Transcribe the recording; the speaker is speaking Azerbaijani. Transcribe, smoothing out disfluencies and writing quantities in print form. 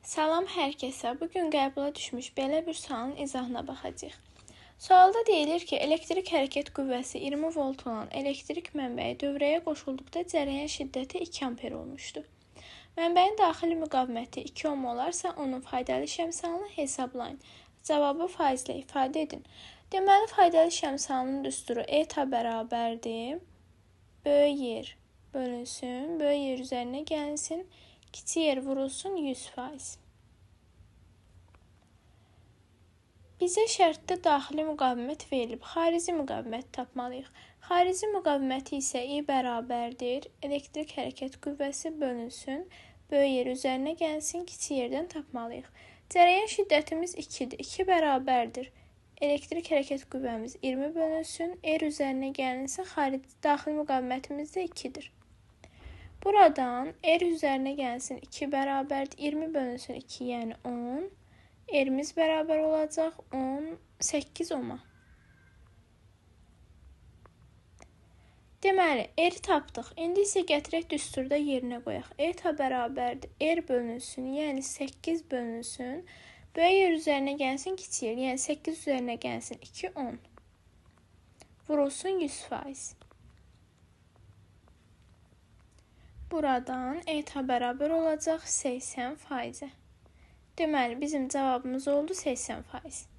Salam hər kəsə. Bu gün qəbula düşmüş belə bir sualın izahına baxacağıq. Sualda deyilir ki, elektrik hərəkət qüvvəsi 20 volt olan elektrik mənbəyi dövrəyə qoşulduqda cərəyan şiddəti 2 amper olmuşdu. Mənbəyin daxili müqaviməti 2 ohm olarsa, onun faydalı şəmsalını hesablayın. Cavabı faizlə ifadə edin. Deməli, faydalı şəmsalının düsturu eta bərabərdir. Böyük yer bölünsün, böyük yer üzərinə gəlinsin, kiçik yer vurulsun 100%. Bizə şərtdə daxili müqavimət verilib, xarici müqavimət tapmalıyıq. Xarici müqaviməti isə I bərabərdir. Elektrik hərəkət qüvvəsi bölünsün, böyük yer üzərinə gəlsin, kiçik yerdən tapmalıyıq. Cərəyan şiddətimiz 2-dir. 2 bərabərdir. Elektrik hərəkət qüvvəmiz 20 bölünsün, R üzərinə gəlinsin, daxili müqavimətimiz də 2-dir. Buradan R üzərinə gəlsin 2 bərabərdir. 20 bölünsün 2, yəni 10. R-imiz bərabər olacaq 18 ohma. Deməli, R-i tapdıq. İndi isə gətirək düsturda yerinə qoyaq. Eta bərabərdir. R bölünsün, yəni 8 bölünsün. Böyük yer üzərinə gəlsin kiçik yer, yəni 8 üzərinə gəlsin 2, 10. Vurulsun 100%. Buradan eta bərabər olacaq 80%-ə. Deməli, bizim cavabımız oldu 80%.